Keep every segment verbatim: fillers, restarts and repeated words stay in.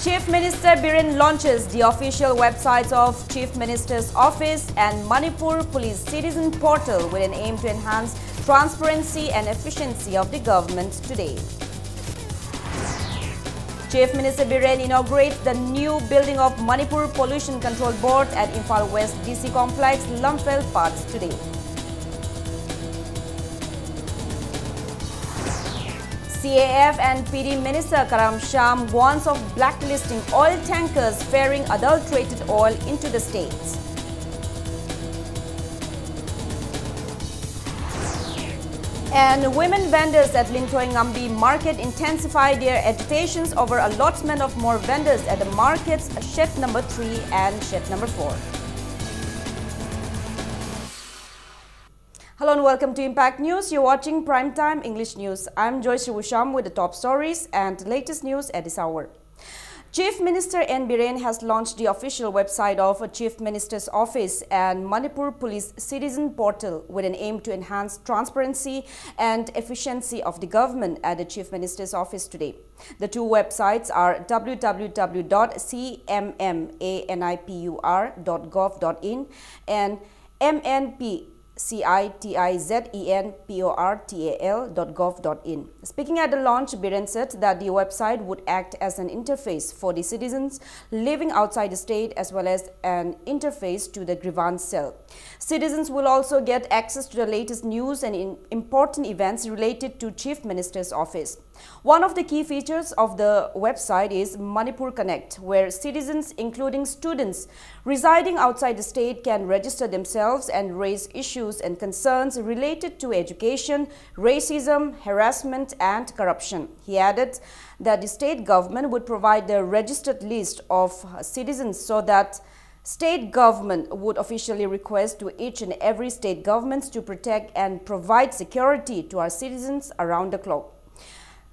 Chief Minister Biren launches the official websites of Chief Minister's Office and Manipur Police Citizen Portal with an aim to enhance transparency and efficiency of the government today. Chief Minister Biren inaugurates the new building of Manipur Pollution Control Board at Imphal West D C Complex, Lamphel, Paths today. C A F and P D Minister Karam Shyam warns of blacklisting oil tankers ferrying adulterated oil into the states. And women vendors at Linthoy Ngambi market intensify their agitations over allotment of more vendors at the markets, shed number three and shed number four. Hello and welcome to Impact News. You're watching Prime Time English News. I'm Joy Shivusham with the top stories and latest news at this hour. Chief Minister N Biren has launched the official website of a Chief Minister's Office and Manipur Police Citizen Portal with an aim to enhance transparency and efficiency of the government at the Chief Minister's Office today. The two websites are w w w dot c m m a n i p u r dot gov dot in and m n p c i t i z e n p o r t a l dot gov dot in. Speaking at the launch, Biren said that the website would act as an interface for the citizens living outside the state as well as an interface to the grievance cell. Citizens will also get access to the latest news and in important events related to Chief Minister's Office. One of the key features of the website is Manipur Connect, where citizens, including students residing outside the state, can register themselves and raise issues and concerns related to education, racism, harassment, and corruption. He added that the state government would provide the registered list of citizens so that state government would officially request to each and every state governments to protect and provide security to our citizens around the clock.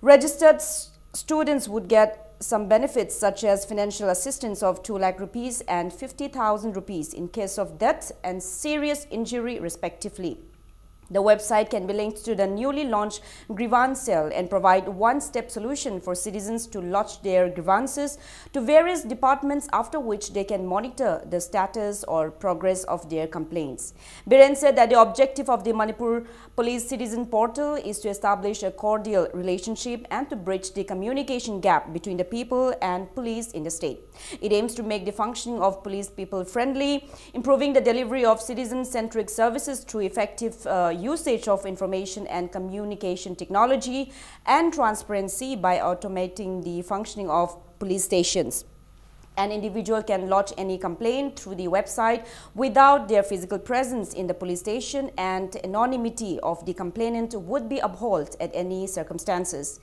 Registered s- students would get some benefits such as financial assistance of two lakh rupees and fifty thousand rupees in case of death and serious injury respectively. The website can be linked to the newly launched Grievance Cell and provide one-step solution for citizens to lodge their grievances to various departments, after which they can monitor the status or progress of their complaints. Biren said that the objective of the Manipur Police Citizen Portal is to establish a cordial relationship and to bridge the communication gap between the people and police in the state. It aims to make the functioning of police people friendly, improving the delivery of citizen-centric services through effective, uh, usage of information and communication technology and transparency by automating the functioning of police stations. An individual can lodge any complaint through the website without their physical presence in the police station, and anonymity of the complainant would be upheld at any circumstances.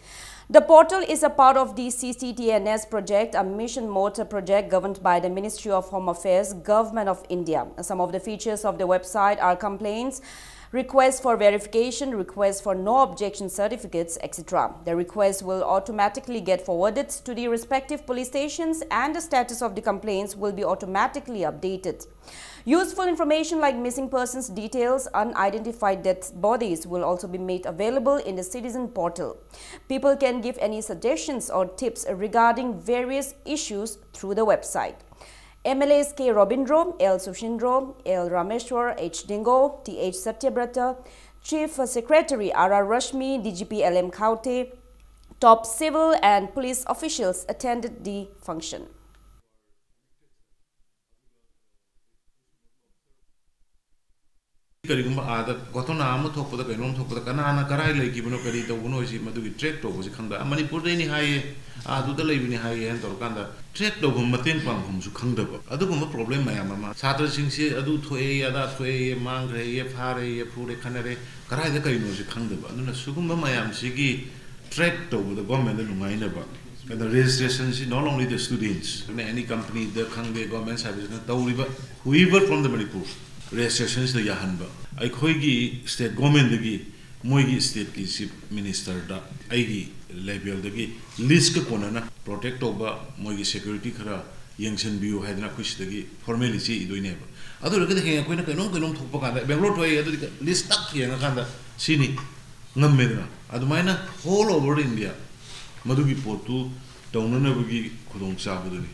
The portal is a part of the C C T N S project, a mission motor project governed by the Ministry of Home Affairs, Government of India. Some of the features of the website are complaints, requests for verification, requests for no objection certificates, et cetera. The requests will automatically get forwarded to the respective police stations, and the status of the complaints will be automatically updated. Useful information like missing persons details, unidentified dead bodies will also be made available in the citizen portal. People can give any suggestions or tips regarding various issues through the website. M L As K Robindro, L Sushindro, L Rameshwar, H Dingo, T H Satyabrata, Chief Secretary R R Rashmi, D G P L M Khaute, top civil and police officials attended the function. ꯀꯔꯤꯒꯨꯝꯕ ꯑꯥꯗ ꯒꯣꯊꯣꯅꯥ ꯑꯃ ꯊꯣꯛꯄꯗ, ꯀꯩꯅꯣꯝ ꯊꯣꯛꯄꯗ, ꯀꯅꯥꯅ ꯀꯔꯥꯏ ꯂꯩꯈꯤꯕꯅꯣ, ꯀꯔꯤ ꯇꯧꯕꯅꯣ ꯍꯥꯏꯁꯤ ꯃꯗꯨꯒꯤ ꯇ꯭ꯔꯦꯛ ꯇꯧꯕꯁꯤ ꯈꯪꯗ, ꯑ, ꯃꯅꯤꯄꯨꯔꯗꯩꯅꯤ ꯍꯥꯏꯌꯦ, ꯑꯥ, ꯑꯗꯨꯗ ꯂꯩꯕꯅꯤ ꯍꯥꯏꯌꯦ ꯍꯥꯏꯅ ꯇꯧꯔꯀꯥꯟꯗ ꯇ꯭ꯔꯦꯛ ꯇꯧꯐꯝ, ꯃꯇꯦꯡ ꯄꯥꯡꯐꯝꯁꯨ ꯈꯪꯗꯕ, ꯑꯗꯨꯒꯨꯝꯕ ꯄ꯭ꯔꯣꯕ꯭ꯂꯦꯝ ꯃꯌꯥꯝ ꯑꯃ꯫ ꯁꯥꯇ꯭ꯔꯁꯤꯡꯁꯤ ꯑꯗꯨ ꯊꯣꯛꯑꯦ, ꯑꯗꯥ ꯊꯣꯛꯑꯦ, ꯃꯥꯡꯈ꯭ꯔꯦ, ꯐꯥꯔꯦ, ꯐꯨꯔꯦ, ꯈꯠꯅꯔꯦ, ꯀꯗꯥꯏꯗ ꯀꯔꯤꯅꯣꯁꯤ ꯈꯪꯗꯕ꯫ ꯑꯗꯨꯅ ꯁꯤꯒꯨꯝꯕ ꯃꯌꯥꯝꯁꯤꯒꯤ ꯇ꯭ꯔꯦꯛ ꯇꯧꯕꯗ ꯒꯣꯔꯃꯦꯟꯗ ꯅꯨꯡꯉꯥꯏꯅꯕ꯫ ꯑꯗ registration ꯁꯤ not only the students, ꯑꯗꯨꯅ any company ꯗ ꯈꯪꯗꯦ, ꯒꯣꯔꯃꯦꯟ ꯁꯥꯔꯚꯤꯁꯅ ꯇꯧꯔꯤꯕ, whoever from the Manipur, registration ꯁꯤꯗ ꯌꯥꯍꯟꯕ꯫ ꯑꯩꯈꯣꯏꯒꯤ ꯁ꯭ꯇꯦꯠ ꯒꯣꯔꯃꯦꯟꯗꯒꯤ ꯃꯣꯏꯒꯤ ꯁ꯭ꯇꯦꯠꯀꯤ ꯆꯤꯐ ꯃꯤꯅꯤꯁꯇꯔꯗ ꯑꯩꯒꯤ ꯂꯦꯚꯦꯜꯗꯒꯤ ꯂꯤꯁꯀ ꯀꯣꯟꯅꯅ ꯄ꯭ꯔꯣꯇꯦꯛ ꯇꯧꯕ, ꯃꯣꯏꯒꯤ ꯁꯦꯀ꯭ꯌꯨꯔꯤꯇꯤ ꯈꯔ ꯌꯦꯡꯁꯤꯟꯕꯤꯌꯨ ꯍꯥꯏꯗꯅ ꯑꯩꯈꯣꯏ ꯁꯤꯗꯒꯤ ꯐꯣꯔꯃꯦꯂꯤ ꯆꯦ ꯏꯗꯣꯏꯅꯦꯕ꯫ ꯑꯗꯨ ꯑꯣꯏꯔꯒꯗꯤ ꯍꯌꯦꯡ ꯑꯩꯈꯣꯏꯅ ꯀꯩꯅꯣꯝ ꯀꯩꯅꯣꯝ ꯊꯣꯛꯄ ꯀꯥꯟꯗ ꯕꯦꯡꯒ꯭ꯂꯣꯔ ꯊꯣꯛꯑꯦ ꯑꯗꯨꯗꯤ ꯂꯤꯁ ꯇꯛ ꯌꯦꯡꯉꯀꯥꯟꯗ ꯁꯤꯅꯤ ꯉꯝꯃꯦꯗꯅ꯫ ꯑꯗꯨꯃꯥꯏꯅ all over India ꯃꯗꯨꯒꯤ ꯄꯣꯠꯇꯨ ꯇꯧꯅꯅꯕꯒꯤ ꯈꯨꯗꯣꯡꯆꯥꯕꯗꯨꯅꯤ꯫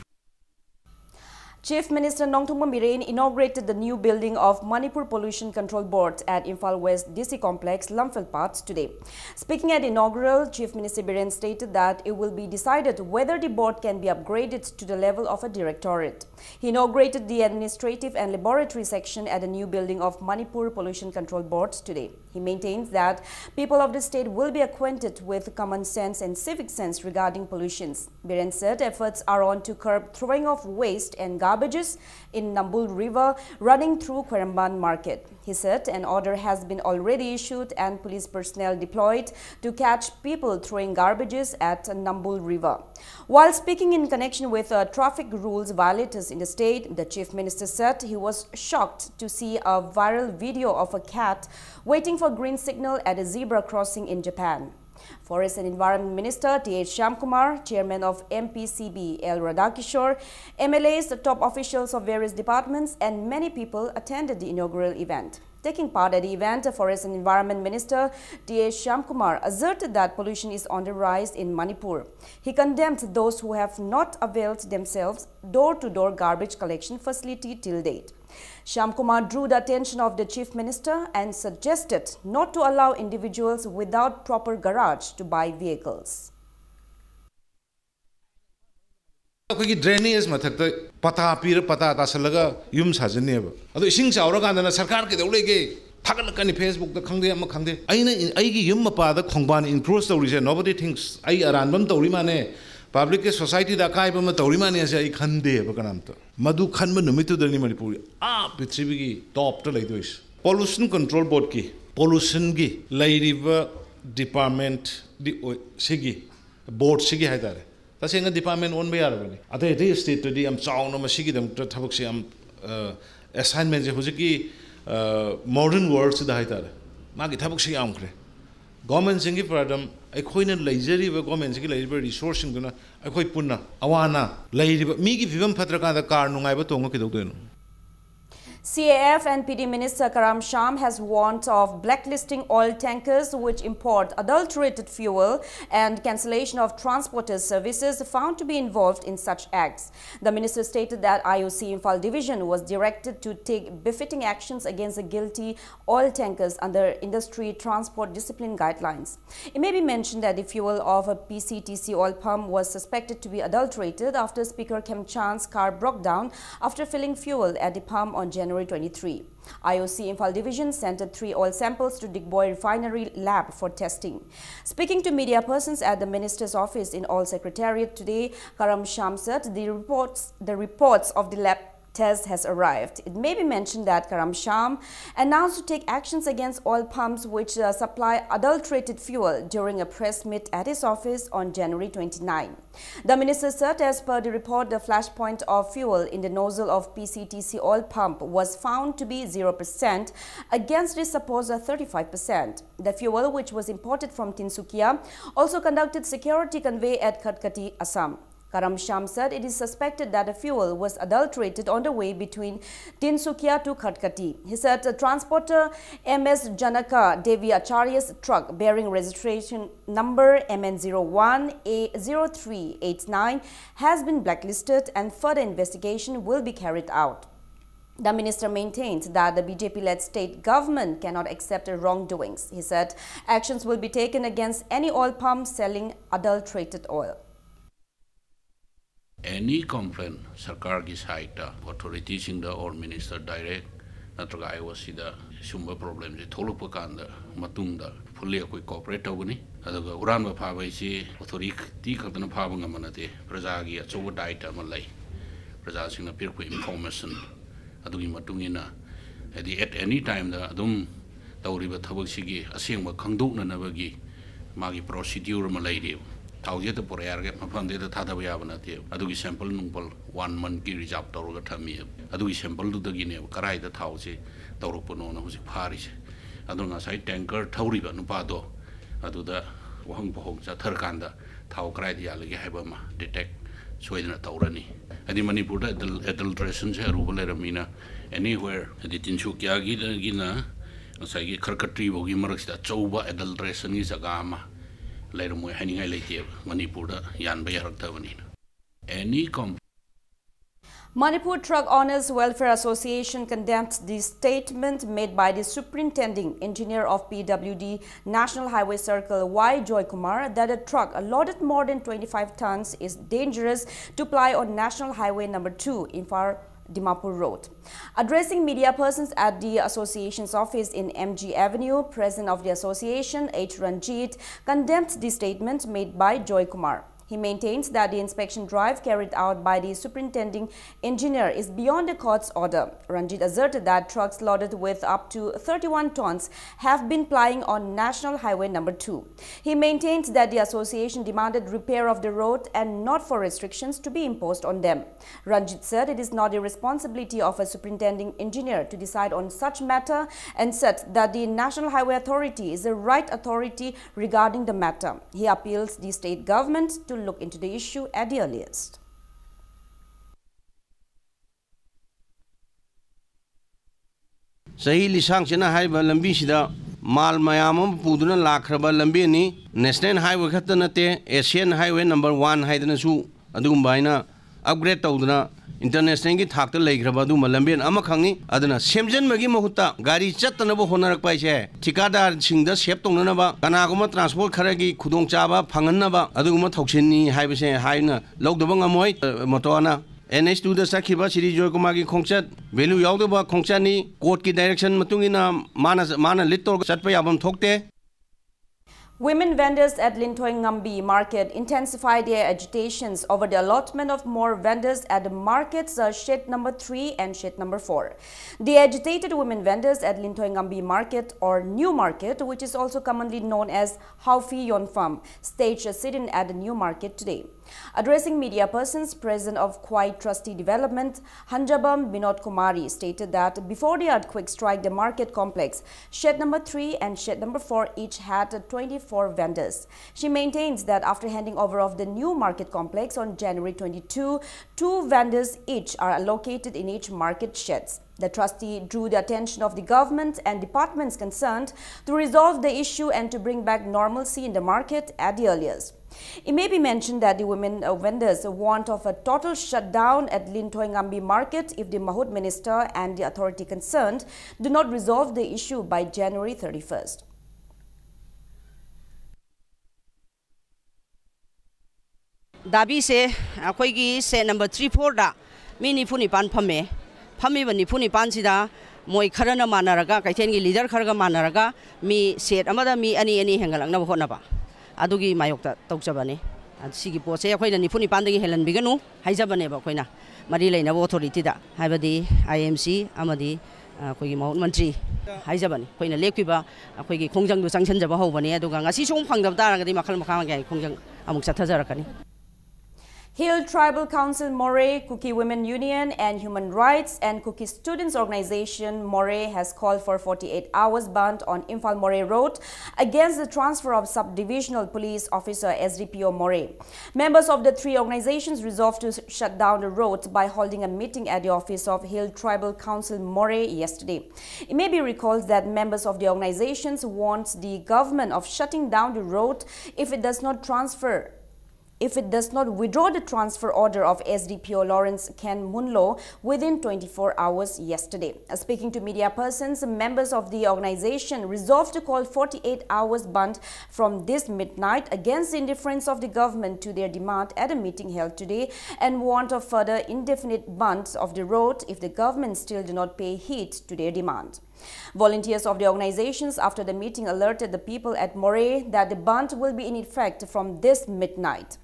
Chief Minister Nongthombam Biren inaugurated the new building of Manipur Pollution Control Board at Imphal West D C Complex, Lamphel Path today. Speaking at inaugural, Chief Minister Biren stated that it will be decided whether the board can be upgraded to the level of a directorate. He inaugurated the administrative and laboratory section at the new building of Manipur Pollution Control Board today. He maintains that people of the state will be acquainted with common sense and civic sense regarding pollutions. Biren said efforts are on to curb throwing of waste and garbages in Nambul River running through Khwairamband Market. He said an order has been already issued and police personnel deployed to catch people throwing garbages at Nambul River. While speaking in connection with uh, traffic rules violators in the state, the chief minister said he was shocked to see a viral video of a cat waiting for green signal at a zebra crossing in Japan. Forest and Environment Minister T H Shyamkumar, Chairman of M P C B L Radhakishore, M L As, the top officials of various departments, and many people attended the inaugural event. Taking part at the event, Forest and Environment Minister T H Shyamkumar asserted that pollution is on the rise in Manipur. He condemned those who have not availed themselves door-to-door garbage collection facility till date. Shyamkumar drew the attention of the Chief Minister and suggested not to allow individuals without proper garage to buy vehicles. ꯑꯩꯈꯣꯏꯒꯤ drainage ꯃꯊꯛꯇ ꯄꯇꯥ ꯄꯤꯔ ꯄꯇꯥ ꯇꯥꯁꯜꯂꯒ ꯌꯨꯝ ꯁꯥꯖꯟꯅꯦꯕ꯫ ꯑꯗꯣ ꯏꯁꯤꯡ ꯆꯥꯎꯔꯀꯥꯟꯗꯅ ꯁꯔꯀꯥꯔ ꯀꯩꯗꯧ ꯂꯩꯒꯦ ꯊꯥꯒꯠꯂꯛꯀꯅꯤ, ꯐꯦꯁꯕꯨꯛꯇ ꯈꯪꯗꯦ ꯑꯃ ꯈꯪꯗꯦ꯫ ꯑꯩꯅ ꯑꯩꯒꯤ ꯌꯨꯝ ꯃꯄꯥꯗ ꯈꯣꯡꯕꯥꯟ ꯏꯟꯀ꯭ꯔꯣꯁ ꯇꯧꯔꯤꯁꯦ, nobody thinks꯫ ꯑꯩ ꯑꯔꯥꯟꯕ ꯑꯃ ꯇꯧꯔꯤ ꯃꯥꯅꯦ, ꯄꯕ꯭ꯂꯤꯛꯀꯤ ꯁꯣꯁꯥꯏꯇꯤꯗ ꯑꯀꯥꯏꯕ ꯑꯃ ꯇꯧꯔꯤ ꯃꯥꯅꯦ ꯍꯥꯏꯁꯦ ꯑꯩ ꯈꯟꯗꯦꯕ ꯀꯅꯥꯝꯇ꯫ ꯃꯗꯨ ꯈꯟꯕ ꯅꯨꯃꯤꯠꯇꯨꯗꯅꯤ ꯃꯅꯤꯄꯨꯔ ꯑꯥ ꯄ꯭ꯔꯤꯊꯤꯕꯤꯒꯤ ꯇꯣꯞꯇ ꯂꯩꯗꯣꯏꯁꯦ꯫ ꯄꯣꯂꯨꯁꯟ ꯀꯟꯇ꯭ꯔꯣꯜ ꯕꯣꯔꯗꯀꯤ ꯄꯣꯂꯨꯁꯟꯒꯤ ꯂꯩꯔꯤꯕ ꯗꯤꯄꯥꯔꯠꯃꯦꯟꯠꯗꯤ ꯑꯣꯏ-, ꯁꯤꯒꯤ ꯕꯣꯔꯗꯁꯤꯒꯤ ꯍꯥꯏꯇꯥꯔꯦ, ꯇꯁꯦꯡꯅ ꯗꯤꯄꯥꯔꯠꯃꯦꯟ ꯑꯣꯟꯕ ꯌꯥꯔꯕꯅꯤ꯫ ꯑꯇꯩ ꯑꯇꯩ ꯁ꯭ꯇꯦꯠꯇꯗꯤ ꯌꯥꯝ ꯆꯥꯎꯅ ꯃꯁꯤꯒꯤꯗꯃꯛꯇ ꯊꯕꯛꯁꯦ ꯌꯥꯝ, ꯑ, ꯑꯦꯁꯥꯏꯟꯃꯦꯟꯁꯦ ꯍꯧꯖꯤꯛꯀꯤ, ꯑ, ꯃꯣꯗꯔꯟ ꯋꯥꯔꯜꯁꯤꯗ ꯍꯥꯏꯇꯥꯔꯦ, ꯃꯥꯒꯤ ꯊꯕꯛꯁꯦ ꯌꯥꯝꯈ꯭ꯔꯦ꯫ ꯒꯣꯔꯃꯦꯟꯁꯤꯡꯒꯤ ꯄ꯭ꯔꯥꯗꯝ ꯑꯩꯈꯣꯏꯅ ꯂꯩꯖꯔꯤꯕ ꯒꯣꯔꯃꯦꯟꯁꯤꯒꯤ ꯂꯩꯔꯤꯕ ꯔꯤꯁꯣꯔꯁꯁꯤꯡꯗꯨꯅ ꯑꯩꯈꯣꯏ ꯄꯨꯟꯅ ꯑꯋꯥ ꯑꯅꯥ ꯂꯩꯔꯤꯕ ꯃꯤꯒꯤ ꯐꯤꯕꯝ ꯐꯠꯇ꯭ꯔꯀꯥꯟꯗ ꯀꯥꯔ ꯅꯨꯡꯉꯥꯏꯕ ꯇꯣꯡꯉ ꯀꯩꯗꯧꯗꯣꯏꯅꯣ? C A F and P D Minister Karam Sham has warned of blacklisting oil tankers which import adulterated fuel and cancellation of transporters' services found to be involved in such acts. The minister stated that I O C Imphal Division was directed to take befitting actions against the guilty oil tankers under Industry Transport Discipline Guidelines. It may be mentioned that the fuel of a P C T C oil pump was suspected to be adulterated after Speaker Khemchand's car broke down after filling fuel at the pump on January twenty-three. I O C Imphal Division sent three oil samples to Digboi Refinery lab for testing. Speaking to media persons at the minister's office in Oil Secretariat today, Karam Sham said the reports, the reports of the lab test has arrived. It may be mentioned that Karam Sham announced to take actions against oil pumps which uh, supply adulterated fuel during a press meet at his office on January twenty-nine. The minister said, as per the report, the flashpoint of fuel in the nozzle of P C T C oil pump was found to be zero percent against the supposed thirty-five percent. The fuel, which was imported from Tinsukia, also conducted security convey at Khatkati, Assam. Karam Sham said it is suspected that the fuel was adulterated on the way between Tinsukia to Khatkati. He said the transporter M S Janaka Devi Acharya's truck bearing registration number M N zero one A zero three eight nine has been blacklisted and further investigation will be carried out. The minister maintains that the B J P-led state government cannot accept wrongdoings. He said actions will be taken against any oil pump selling adulterated oil. Any complaint ꯁꯔꯀꯥꯔꯒꯤ ꯁꯥꯏꯠꯇ ꯑꯣꯊꯣꯔꯤꯇꯤꯁꯤꯡꯗ or minister direct ꯅꯠꯇ꯭ꯔꯒ I O ꯁꯤꯗ ꯁꯤꯒꯨꯝꯕ ꯄ꯭ꯔꯣꯕ꯭ꯂꯦꯝꯁꯦ ꯊꯣꯛꯂꯛꯄ ꯀꯥꯟꯗ ꯃꯇꯨꯡꯗ fully ꯑꯩꯈꯣꯏ cooperate ꯇꯧꯒꯅꯤ꯫ ꯑꯗꯨꯒ ꯍꯨꯔꯥꯟꯕ ꯐꯥꯕ ꯍꯥꯏꯁꯤ ꯑꯣꯊꯣꯔꯤꯇꯤ ꯈꯛꯇꯅ ꯐꯥꯕ ꯉꯝꯕ ꯅꯠꯇꯦ, ꯄ꯭ꯔꯖꯥꯒꯤ ꯑꯆꯧꯕ ꯗꯥꯏꯇ ꯑꯃ ꯂꯩ꯫ ꯄ꯭ꯔꯖꯥꯁꯤꯡꯅ ꯄꯤꯔꯛꯄ ꯏꯟꯐꯣꯔꯃꯦꯁꯟ ꯑꯗꯨꯒꯤ ꯃꯇꯨꯡ ꯏꯟꯅ ꯍꯥꯏꯗꯤ ꯑꯦꯠ ꯑꯦꯅꯤ ꯇꯥꯏꯝꯗ ꯑꯗꯨꯝ ꯇꯧꯔꯤꯕ ꯊꯕꯛꯁꯤꯒꯤ ꯑꯁꯦꯡꯕ ꯈꯪꯗꯣꯛꯅꯅꯕꯒꯤ ꯃꯥꯒꯤ ꯄ꯭ꯔꯣꯁꯤꯗ꯭ꯌꯨꯔ ꯑꯃ ꯂꯩꯔꯤꯕ꯫ ꯊꯥꯎꯁꯦ ꯍꯦꯛꯇ ꯄꯨꯔꯛꯑꯦ ꯍꯥꯏꯔꯒ ꯃꯐꯝꯗ ꯍꯦꯛꯇ ꯊꯥꯗꯕ ꯌꯥꯕ ꯅꯠꯇꯦꯕ꯫ ꯑꯗꯨꯒꯤ ꯁꯦꯝꯄꯜ ꯅꯨꯡꯄꯜ ꯋꯥꯟ ꯃꯟꯠꯀꯤ ꯔꯤꯖꯥꯔꯚ ꯇꯧꯔꯒ ꯊꯝꯃꯤꯑꯕ꯫ ꯑꯗꯨꯒꯤ ꯁꯦꯝꯄꯜꯗꯨꯗꯒꯤꯅꯦꯕ ꯀꯔꯥꯏꯗ ꯊꯥꯎꯁꯦ ꯇꯧꯔꯛꯄꯅꯣꯅ ꯍꯧꯖꯤꯛ ꯐꯥꯔꯤꯁꯦ꯫ ꯑꯗꯨꯅ ꯉꯁꯥꯏ ꯇꯦꯡꯀꯔ ꯊꯧꯔꯤꯕ ꯅꯨꯄꯥꯗꯣ ꯑꯗꯨꯗ ꯋꯥꯍꯪ ꯄꯥꯎꯍꯪ ꯆꯠꯊꯔꯀꯥꯟꯗ ꯊꯥꯎ ꯀꯗꯥꯏꯗ ꯌꯥꯜꯂꯒꯦ ꯍꯥꯏꯕ ꯑꯃ detect ꯁꯣꯏꯗꯅ ꯇꯧꯔꯅꯤ꯫ ꯍꯥꯏꯗꯤ ꯃꯅꯤꯄꯨꯔꯗ adul-, adulteration ꯁꯦ ꯑꯔꯨꯕ ꯂꯩꯔꯝꯃꯤꯅ, anywhere, ꯍꯥꯏꯗꯤ ꯇꯤꯟꯁꯨꯀꯤꯌꯥꯒꯤꯗꯒꯤꯅ ꯉꯁꯥꯏꯒꯤ ꯈꯔꯀꯇ꯭ꯔꯤ ꯐꯥꯎꯒꯤ ꯃꯔꯛꯁꯤꯗ ꯑꯆꯧꯕ adulteration ꯒꯤ ꯖꯒꯥ ꯑꯃ ꯂꯩꯔꯝꯃꯣꯏ ꯍꯥꯏꯅꯤꯡꯉꯥꯏ ꯂꯩꯇꯦꯕ, ꯃꯅꯤꯄꯨꯔꯗ ꯌꯥꯟꯕ ꯌꯥꯔꯛꯇꯕꯅꯤꯅ꯫ Any com- Manipur Truck Owners Welfare Association condemned the statement made by the superintending engineer of P W D National Highway Circle Y Joy Kumar that a truck loaded more than twenty-five tons is dangerous to ply on National Highway number two, Imphal Dimapur Road. Addressing media persons at the association's office in M G Avenue, president of the association, H Ranjit, condemned the statement made by Joy Kumar. He maintains that the inspection drive carried out by the superintending engineer is beyond the court's order. Ranjit asserted that trucks loaded with up to thirty-one tons have been plying on National Highway number two. He maintains that the association demanded repair of the road and not for restrictions to be imposed on them. Ranjit said it is not the responsibility of a superintending engineer to decide on such matter and said that the National Highway Authority is the right authority regarding the matter. He appeals the state government to look into the issue at the earliest. ꯆꯍꯤ ꯂꯤꯁꯥꯡ ꯆꯠꯅ ꯍꯥꯏꯔꯤꯕ ꯂꯝꯕꯤꯁꯤꯗ ꯃꯥꯜ ꯃꯌꯥꯝ ꯑꯃ ꯄꯨꯗꯨꯅ ꯂꯥꯛꯈ꯭ꯔꯕ ꯂꯝꯕꯤꯅꯤ꯫ National Highway ꯈꯛꯇ ꯅꯠꯇꯦ, Asian Highway number one ꯍꯥꯏꯗꯅꯁꯨ ꯑꯗꯨꯒꯨꯝꯕ ꯍꯥꯏꯅ upgrade ꯇꯧꯗꯅ international ꯒꯤ ꯊꯥꯛꯇ ꯂꯩꯈ꯭ꯔꯕ ꯑꯗꯨꯒꯨꯝꯕ ꯂꯝꯕꯦꯟ ꯑꯃꯈꯛꯅꯤ꯫ ꯑꯗꯨꯅ ꯁꯦꯝꯖꯤꯟꯕꯒꯤ ꯃꯍꯨꯠꯇ ꯒꯥꯔꯤ ꯆꯠꯇꯅꯕ ꯍꯣꯠꯅꯔꯛꯄ ꯍꯥꯏꯁꯦ ꯊꯤꯀꯥꯗꯥꯔꯁꯤꯡꯗ save ꯇꯧꯅꯅꯕ, ꯀꯅꯥꯒꯨꯝꯕ transport ꯈꯔꯒꯤ ꯈꯨꯗꯣꯡꯆꯥꯕ ꯐꯪꯍꯟꯅꯕ ꯑꯗꯨꯒꯨꯝꯕ ꯊꯧꯁꯤꯜꯅꯤ ꯍꯥꯏꯕꯁꯦ ꯍꯥꯏꯅ ꯂꯧꯗꯕ ꯉꯝꯃꯣꯏ꯫ ꯃꯣꯇꯣꯅ N H two ꯗ ꯆꯠꯈꯤꯕ ꯁ꯭ꯔꯤ ꯖꯣꯏꯀꯨꯃꯥꯔꯒꯤ ꯈꯣꯡꯆꯠ value ꯌꯥꯎꯗꯕ ꯈꯣꯡꯆꯠꯅꯤ꯫ Court ꯀꯤ direction ꯃꯇꯨꯡ ꯏꯟꯅ ꯃꯥꯅ, ꯃꯥꯅ lead ꯇꯧꯔꯒ ꯆꯠꯄ ꯌꯥꯐꯝ ꯊꯣꯛꯇꯦ꯫ Women vendors at Linthoi Ngambi Market intensify their agitations over the allotment of more vendors at the markets, uh, shed number three and shed number four. The agitated women vendors at Linthoi Ngambi Market, or New Market, which is also commonly known as Haufi Yonfam, staged a sit-in at the New Market today. Addressing media persons, president of Khwai Trustee Development, Hanjabam Binod Kumari, stated that before the earthquake struck the market complex, shed number three and shed number four each had twenty for vendors. She maintains that after handing over of the new market complex on January twenty-two, two vendors each are allocated in each market sheds. The trustee drew the attention of the government and departments concerned to resolve the issue and to bring back normalcy in the market at the earliest. It may be mentioned that the women, uh, vendors warned of a total shutdown at Linthoingambi market if the Mahut minister and the authority concerned do not resolve the issue by January thirty-first. ꯗꯥꯕꯤꯁꯦ ꯑꯩꯈꯣꯏꯒꯤ set number three ꯐꯣꯔꯗ ꯃꯤ ꯅꯤꯐꯨ ꯅꯤꯄꯥꯟ ꯐꯝꯃꯦ꯫ ꯐꯝꯃꯤꯕ ꯅꯤꯐꯨ ꯅꯤꯄꯥꯟꯁꯤꯗ ꯃꯣꯏ ꯈꯔꯅ ꯃꯥꯟꯅꯔꯒ, ꯀꯩꯊꯦꯜꯒꯤ ꯂꯤꯗꯔ ꯈꯔꯒ ꯃꯥꯟꯅꯔꯒ ꯃꯤ ꯁꯦꯠ ꯑꯃꯗ ꯃꯤ ꯑꯅꯤ ꯑꯅꯤ ꯍꯦꯟꯒꯠꯂꯛꯅꯕ ꯍꯣꯠꯅꯕ, ꯑꯗꯨꯒꯤ ꯃꯥꯌꯣꯛꯇ ꯇꯧꯖꯕꯅꯤ꯫ ꯑꯗꯨ ꯁꯤꯒꯤ ꯄꯣꯠꯁꯦ ꯑꯩꯈꯣꯏꯅ ꯅꯤꯐꯨ ꯅꯤꯄꯥꯟꯗꯒꯤ ꯍꯦꯜꯍꯟꯕꯤꯒꯅꯨ ꯍꯥꯏꯖꯕꯅꯦꯕ ꯑꯩꯈꯣꯏꯅ ꯃꯔꯤ ꯂꯩꯅꯕ ꯑꯣꯊꯣꯔꯤꯇꯤꯗ, ꯍꯥꯏꯕꯗꯤ ꯑꯥꯏ ꯑꯦꯝ ꯁꯤ ꯑꯃꯗꯤ ꯑꯩꯈꯣꯏꯒꯤ ꯃꯍꯨꯠ ꯃꯟꯇ꯭ꯔꯤ ꯍꯥꯏꯖꯕꯅꯤ꯫ ꯑꯩꯈꯣꯏꯅ ꯂꯦꯞꯈꯤꯕ ꯑꯩꯈꯣꯏꯒꯤ ꯈꯣꯡꯖꯪꯗꯨ ꯆꯪꯁꯤꯟꯖꯕ ꯍꯧꯕꯅꯤ, ꯑꯗꯨꯒ ꯉꯁꯤꯁꯨ ꯑꯃꯨꯛ ꯐꯪꯗꯕ ꯇꯥꯔꯒꯗꯤ ꯃꯈꯜ ꯃꯈꯥ ꯃꯈꯥꯒꯤ ꯈꯣꯡꯖꯪ ꯑꯃꯨꯛ ꯆꯠꯊꯖꯔꯛꯀꯅꯤ꯫ Hill Tribal Council Moreh, Kuki Women Union and Human Rights and Kuki Students Organization Moreh has called for forty-eight hours bandh on Imphal Moreh Road against the transfer of Sub-Divisional Police Officer, S D P O, Moreh. Members of the three organizations resolved to shut down the road by holding a meeting at the office of Hill Tribal Council Moreh yesterday. It may be recalled that members of the organizations warned the government of shutting down the road if it does not transfer if it does not withdraw the transfer order of S D P O Lawrence Ken Munlo within twenty-four hours yesterday. Uh, speaking to media persons, members of the organization resolved to call forty-eight hours bandh from this midnight against the indifference of the government to their demand at a meeting held today and warned of further indefinite bandh of the road if the government still do not pay heed to their demand. Volunteers of the organizations after the meeting alerted the people at Moreh that the bandh will be in effect from this midnight.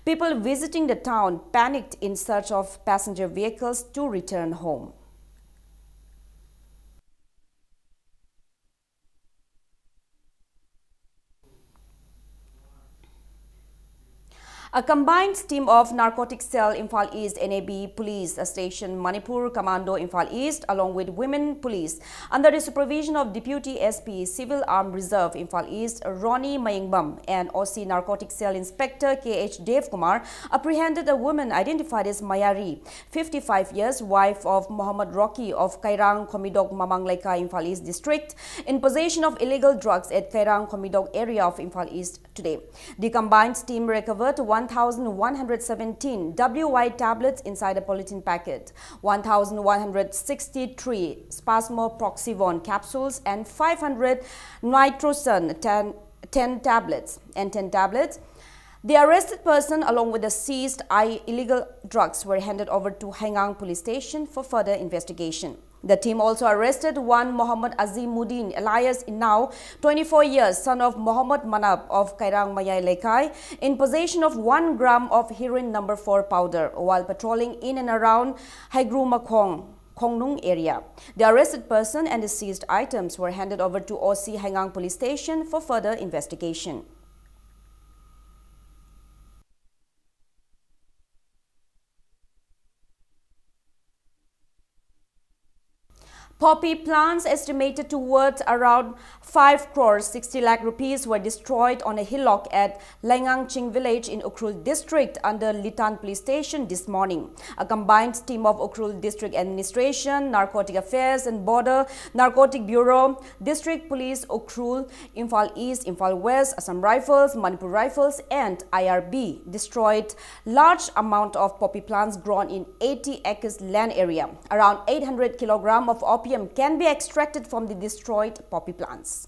People visiting the town panicked in search of passenger vehicles to return home. A combined team of Narcotic Cell Imphal East, N A B, Police Station Manipur, Commando Imphal East, along with Women Police, under the supervision of Deputy S P Civil Armed Reserve Imphal East, Ronnie Mayengbam, and O C Narcotic Cell Inspector K H Dev Kumar, apprehended a woman identified as Mayari, fifty-five years, wife of Mohammad Rocky of Kairang Khomidok Mamang Leikai, Imphal East District, in possession of illegal drugs at Kairang Khomidok area of Imphal East today. The combined team recovered one thousand one hundred seventeen W Y tablets inside a polythene packet, one thousand one hundred sixty-three spasmoproxivon capsules, and five hundred nitrosan ten, ten tablets and ten tablets. The arrested person, along with the seized I illegal drugs, were handed over to Haigang Police Station for further investigation. The team also arrested one Mohammad Azimuddin, alias Inau, twenty-four years, son of Mohammad Manab of Kairang Mayai Leikai, in possession of one gram of heroin number four powder while patrolling in and around Haigru Makhong, Khongnung area. The arrested person and the seized items were handed over to O C Haigang Police Station for further investigation. Poppy plants estimated to worth around five crore sixty lakh rupees were destroyed on a hillock at Laingangching village in Ukhrul district under Litan police station this morning. A combined team of Ukhrul district administration, narcotic affairs and border, narcotic bureau, district police Ukhrul, Imphal East, Imphal West, Assam Rifles, Manipur Rifles and I R B destroyed large amount of poppy plants grown in eighty acres land area. Around eight hundred kilogram of opium can be extracted from the destroyed poppy plants.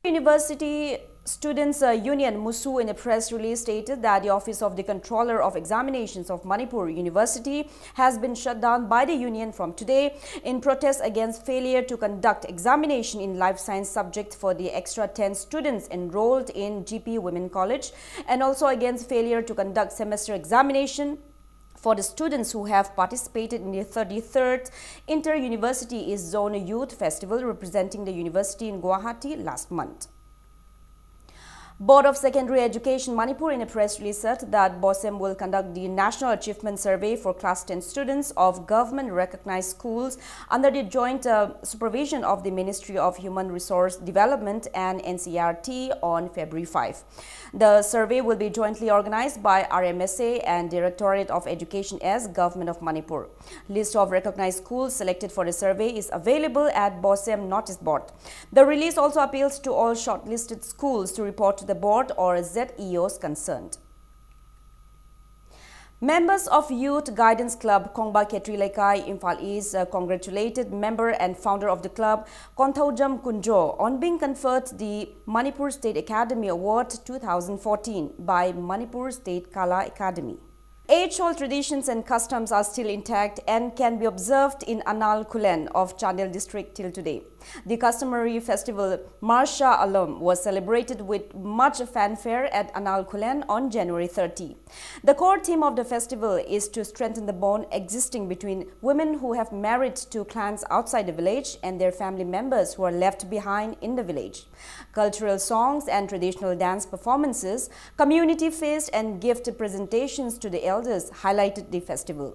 University Students uh, Union, MUSU, in a press release stated that the Office of the Controller of Examinations of Manipur University has been shut down by the union from today in protest against failure to conduct examination in life science subject for the extra ten students enrolled in G P Women College, and also against failure to conduct semester examination for the students who have participated in the thirty-third Inter-University East Zone Youth Festival representing the university in Guwahati last month. Board of Secondary Education Manipur in a press release said that BOSEM will conduct the National Achievement Survey for class ten students of government recognized schools under the joint uh, supervision of the Ministry of Human Resource Development and N C E R T on February five. The survey will be jointly organized by R M S A and Directorate of Education as Government of Manipur. List of recognized schools selected for the survey is available at BOSEM notice board. The release also appeals to all shortlisted schools to report to the board or Z E Os concerned. Members of Youth Guidance Club Khongba Khetri Leikai, Imphal East, uh, congratulated member and founder of the club, Konthoujam Kunjo, on being conferred the Manipur State Academy Award two thousand fourteen by Manipur State Kala Academy. Age-old traditions and customs are still intact and can be observed in Anal Khulen of Chandel district till today. The customary festival Marsha Alam was celebrated with much fanfare at Anal Khulen on January thirty. The core theme of the festival is to strengthen the bond existing between women who have married to clans outside the village and their family members who are left behind in the village. Cultural songs and traditional dance performances, community feast and gift presentations to the elders highlighted the festival.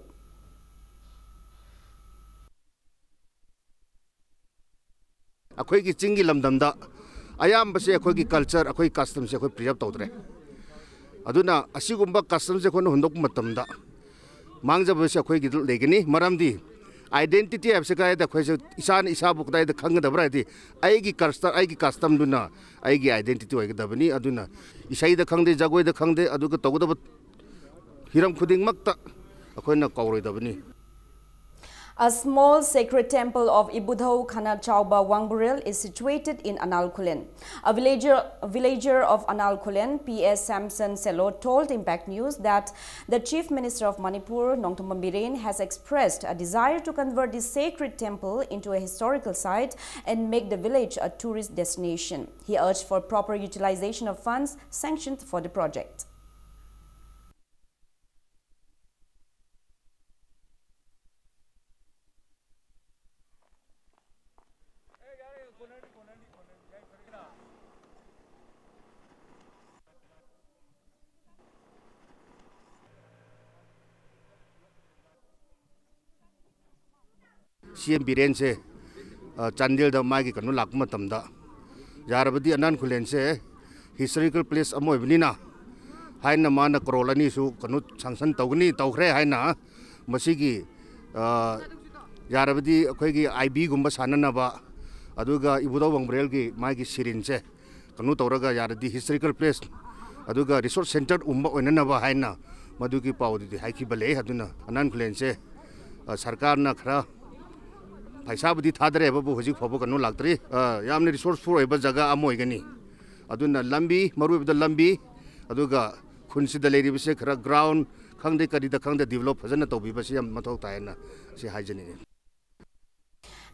ꯑꯩꯈꯣꯏꯒꯤ ꯆꯤꯡꯒꯤ ꯂꯝꯗꯝꯗ ꯑꯌꯥꯝꯕꯁꯦ ꯑꯩꯈꯣꯏꯒꯤ culture, ꯑꯩꯈꯣꯏ ꯀꯁꯇꯝꯁꯦ ꯑꯩꯈꯣꯏ ꯄ꯭ꯔꯤꯖꯥꯔꯕ ꯇꯧꯗ꯭ꯔꯦ꯫ ꯑꯗꯨꯅ ꯑꯁꯤꯒꯨꯝꯕ ꯀꯁꯇꯝꯁꯦ ꯑꯩꯈꯣꯏꯅ ꯍꯨꯟꯗꯣꯛꯄ ꯃꯇꯝꯗ ꯃꯥꯡꯖꯕꯁꯦ ꯑꯩꯈꯣꯏꯒꯤ ꯂꯩꯒꯅꯤ꯫ ꯃꯔꯝꯗꯤ ꯑꯥꯏꯗꯦꯟꯇꯤꯇꯤ ꯍꯥꯏꯕꯁꯦ ꯀꯗꯥꯏꯗ ꯑꯩꯈꯣꯏꯁꯦ ꯏꯁꯥꯅ ꯏꯁꯥꯕꯨ ꯀꯗꯥꯏꯗ ꯈꯪꯒꯗꯕ꯭ꯔꯥ ꯍꯥꯏꯗꯤ ꯑꯩꯒꯤ ꯀꯜꯆꯔ, ꯑꯩꯒꯤ ꯀꯁꯇꯝꯗꯨꯅ ꯑꯩꯒꯤ ꯑꯥꯏꯗꯦꯟꯇꯤꯇꯤ ꯑꯣꯏꯒꯗꯕꯅꯤ꯫ ꯑꯗꯨꯅ ꯏꯁꯩꯗ ꯈꯪꯗꯦ, ꯖꯒꯣꯏꯗ ꯈꯪꯗꯦ, ꯑꯗꯨꯒ ꯇꯧꯒꯗꯕ ꯍꯤꯔꯝ ꯈꯨꯗꯤꯡꯃꯛꯇ ꯑꯩꯈꯣꯏꯅ ꯀꯥꯎꯔꯣꯏꯗꯕꯅꯤ꯫ A small sacred temple of Ibudhou Khana Chauba Wangburel is situated in Anal Khulen. A villager, a villager of Anal Khulen, P S Samson Selo, told Impact News that the Chief Minister of Manipur, Nongthombam Biren, has expressed a desire to convert this sacred temple into a historical site and make the village a tourist destination. He urged for proper utilization of funds sanctioned for the project. ꯁꯤ M ꯕꯤꯔꯦꯟꯁꯦ, ꯑ, ꯆꯥꯟꯗꯦꯜꯗ ꯃꯥꯒꯤ ꯀꯩꯅꯣ ꯂꯥꯛꯄ ꯃꯇꯝꯗ, ꯌꯥꯔꯕꯗꯤ ꯑꯅꯥꯟ ꯈꯨꯂꯦꯟꯁꯦ historical place ꯑꯃ ꯑꯣꯏꯕꯅꯤꯅ ꯍꯥꯏꯅ ꯃꯥꯅ ꯀ꯭ꯔꯣꯔ ꯑꯅꯤꯁꯨ ꯀꯩꯅꯣ ꯁꯪꯁꯟ ꯇꯧꯒꯅꯤ, ꯇꯧꯈ꯭ꯔꯦ ꯍꯥꯏꯅ ꯃꯁꯤꯒꯤ, ꯑ, ꯌꯥꯔꯕꯗꯤ ꯑꯩꯈꯣꯏꯒꯤ ꯑꯥꯏ ꯕꯤꯒꯨꯝꯕ ꯁꯥꯟꯅꯅꯕ, ꯑꯗꯨꯒ ꯏꯕꯨꯙꯧ ꯋꯥꯡꯕ꯭ꯔꯦꯜꯒꯤ ꯃꯥꯒꯤ ꯁꯤꯔꯤꯟꯁꯦ ꯀꯩꯅꯣ ꯇꯧꯔꯒ ꯌꯥꯔꯗꯤ ꯍꯤꯁꯇꯣꯔꯤꯀꯦꯜ ꯄ꯭ꯂꯦꯁ ꯑꯗꯨꯒ ꯔꯤꯁꯣꯔꯁ ꯁꯦꯟꯇꯔ ꯎꯝꯕ ꯑꯣꯏꯅꯅꯕ ꯍꯥꯏꯅ ꯃꯗꯨꯒꯤ ꯄꯥꯎꯗꯨꯗꯤ ꯍꯥꯏꯈꯤꯕ ꯂꯩ꯫ ꯑꯗꯨꯅ ꯑꯅꯥꯟ ꯈꯨꯂꯦꯟꯁꯦ, ꯑ, ꯁꯔꯀꯥꯔꯅ ꯈꯔ ꯄꯩꯁꯥꯕꯨꯗꯤ ꯊꯥꯗꯔꯦꯕꯕꯨ ꯍꯧꯖꯤꯛ ꯐꯥꯎꯕ ꯀꯩꯅꯣ ꯂꯥꯛꯇ꯭ꯔꯤ꯫ ꯑ, ꯌꯥꯝꯅ ꯔꯤꯁꯣꯔꯁꯐꯨꯜ ꯑꯣꯏꯕ ꯖꯒꯥ ꯑꯃ ꯑꯣꯏꯒꯅꯤ꯫ ꯑꯗꯨꯅ ꯂꯝꯕꯤ, ꯃꯔꯨꯑꯣꯏꯕꯗ ꯂꯝꯕꯤ, ꯑꯗꯨꯒ ꯈꯨꯟꯁꯤꯗ ꯂꯩꯔꯤꯕꯁꯦ ꯈꯔ ꯒ꯭ꯔꯥꯎꯟ ꯈꯪꯗꯦ, ꯀꯔꯤꯗ ꯈꯪꯗꯦ, ꯗꯤꯕꯂꯣꯞ ꯐꯖꯅ ꯇꯧꯕꯤꯕꯁꯤ ꯌꯥꯝ ꯃꯊꯧ ꯇꯥꯏꯌꯦꯅ ꯁꯤ ꯍꯥꯏꯖꯅꯤꯡꯉꯤ꯫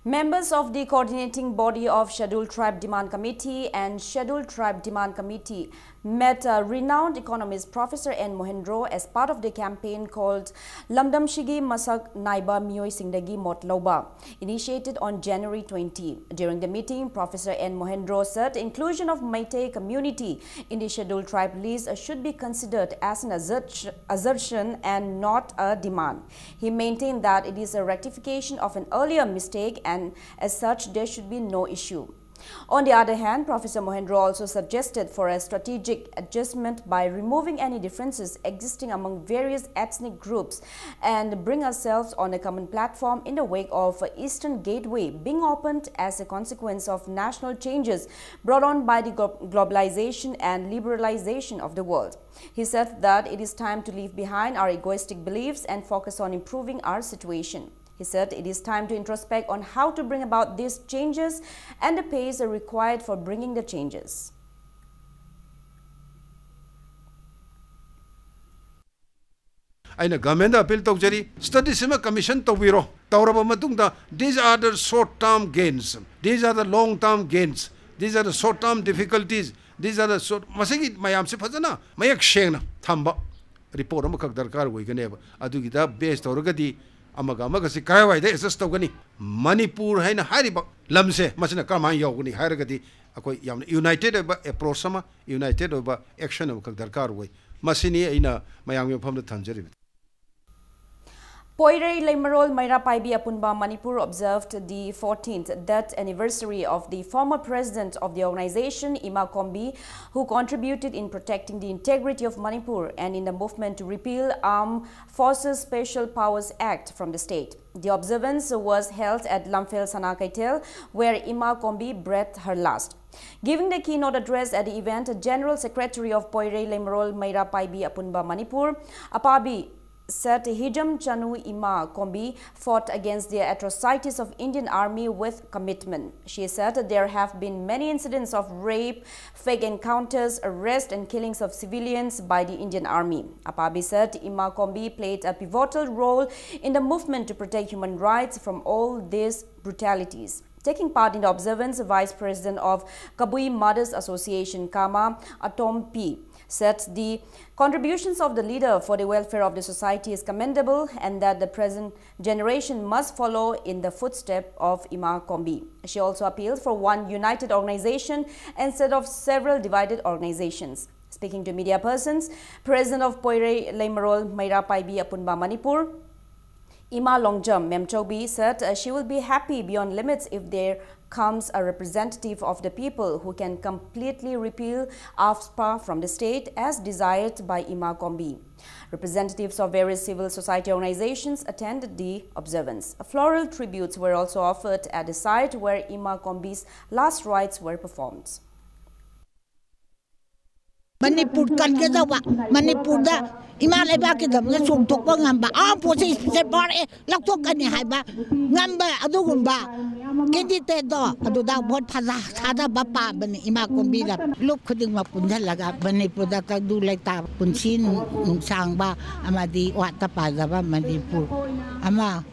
Members of the Coordinating Body of Scheduled Tribe Demand Committee and Scheduled Tribe Demand Committee met, uh, renowned economist Professor N Mohendro as part of the campaign called Lamdamshigi Masak Naiba Mioisingdagi Motloba, initiated on January twenty. During the meeting, Professor N Mohendro said inclusion of Meitei community in the Scheduled Tribe list should be considered as an assert- assertion and not a demand. He maintained that it is a rectification of an earlier mistake and as such there should be no issue. On the other hand, Professor Mohendro also suggested for a strategic adjustment by removing any differences existing among various ethnic groups and bring ourselves on a common platform in the wake of Eastern Gateway being opened as a consequence of national changes brought on by the glo- globalization and liberalization of the world. He said that it is time to leave behind our egoistic beliefs and focus on improving our situation. He said it is time to introspect on how to bring about these changes and the pace required for bringing the changes. ꯑꯩꯅ ꯒꯚꯔꯟꯃꯦꯟꯗ appeal ꯇꯧꯖꯔꯤ, ꯁ꯭ꯇꯗꯤꯁꯤꯃ commission ꯇꯧꯕꯤꯔꯣ꯫ ꯇꯧꯔꯕ ꯃꯇꯨꯡꯗ, these are the short term gains, these are the long term gains, these are the short term difficulties, these are the short, ꯃꯁꯤꯒꯤ ꯃꯌꯥꯝꯁꯤ ꯐꯖꯅ ꯃꯌꯦꯛ ꯁꯦꯡꯅ ꯊꯝꯕ ꯔꯤꯄꯣꯔꯠ ꯑꯃꯈꯛ ꯗꯔꯀꯥꯔ ꯑꯣꯏꯒꯅꯦꯕ꯫ ꯑꯗꯨꯒꯤꯗ ꯕꯦꯁ ꯇꯧꯔꯒꯗꯤ ꯑꯃꯒ ꯑꯃꯒꯁꯤ ꯀꯔꯥꯏꯋꯥꯏꯗ ꯑꯦꯗꯖꯁ ꯇꯧꯒꯅꯤ, ꯃꯅꯤꯄꯨꯔ ꯍꯥꯏꯅ ꯍꯥꯏꯔꯤꯕ ꯂꯝꯁꯦ ꯃꯁꯤꯅ ꯀꯔꯝꯍꯥꯏꯅ ꯌꯥꯎꯒꯅꯤ ꯍꯥꯏꯔꯒꯗꯤ ꯑꯩꯈꯣꯏ ꯌꯥꯝꯅ ꯌꯨꯅꯥꯏꯇꯦꯗ ꯑꯣꯏꯕ ꯑꯦꯄ꯭ꯔꯣꯆ ꯑꯃ, ꯌꯨꯅꯥꯏꯇꯦꯗ ꯑꯣꯏꯕ ꯑꯦꯛꯁꯟ ꯑꯃꯈꯛ ꯗꯔꯀꯥꯔ ꯑꯣꯏ꯫ ꯃꯁꯤꯅꯤ ꯑꯩꯅ ꯃꯌꯥꯝꯒꯤ ꯃꯐꯝꯗ ꯊꯝꯖꯔꯤꯕꯗꯤ꯫ Poirei Leimarol Meira Paibi Apunba Manipur observed the fourteenth death anniversary of the former president of the organization, Ima Kombi, who contributed in protecting the integrity of Manipur and in the movement to repeal Armed Forces Special Powers Act from the state. The observance was held at Lamphel Sana Keithel, where Ima Kombi breathed her last. Giving the keynote address at the event, General Secretary of Poirei Leimarol Meira Paibi Apunba Manipur, Apabi, said Hijam Chanu Ima Kombi fought against the atrocities of Indian army with commitment. She said there have been many incidents of rape, fake encounters, arrest and killings of civilians by the Indian army. Apabi said Ima Kombi played a pivotal role in the movement to protect human rights from all these brutalities. Taking part in the observance, Vice President of Kabui Mothers Association, Kama, Atom P, said the contributions of the leader for the welfare of the society is commendable and that the present generation must follow in the footstep of Ima Kombi. She also appealed for one united organization instead of several divided organizations. Speaking to media persons, President of Poirei Leimarol Meira Paibi Apunba Manipur, Ima Longjam Memchobi said uh, she will be happy beyond limits if there comes a representative of the people who can completely repeal AFSPA from the state as desired by Ima Kombi. Representatives of various civil society organizations attended the observance. Floral tributes were also offered at the site where Ima Kombi's last rites were performed. Manipur ꯀꯟꯒꯗꯧꯕ, ꯃꯅꯤꯄꯨꯔꯗ ꯏꯃꯥ ꯂꯩꯕꯥꯛꯀꯤꯗꯃꯛꯇ ꯆꯣꯡꯊꯣꯛꯄ ꯉꯝꯕ, ꯑꯥꯔꯝ forces special power ꯑꯦꯛ ꯂꯧꯊꯣꯛꯀꯅꯤ ꯍꯥꯏꯕ ꯉꯝꯕ ꯑꯗꯨꯒꯨꯝꯕ ꯀꯦꯟꯗꯤꯗꯦꯠꯇꯣ ꯑꯗꯨꯗ vote ꯊꯥꯗ-, ꯊꯥꯗꯕ ꯄꯥꯝꯕꯅꯤ꯫ ꯏꯃꯥ ꯀꯣꯝꯕꯤꯗ ꯂꯨꯞ ꯈꯨꯗꯤꯡꯃꯛ ꯄꯨꯟꯁꯤꯜꯂꯒ ꯃꯅꯤꯄꯨꯔꯗ ꯇꯪꯗꯨ ꯂꯩꯇꯥꯕ, ꯄꯨꯟꯁꯤ ꯅꯨꯡ-, ꯅꯨꯡꯁꯥꯡꯕ ꯑꯃꯗꯤ ꯋꯥꯠꯇ ꯄꯥꯗꯕ ꯃꯅꯤꯄꯨꯔ ꯑꯃ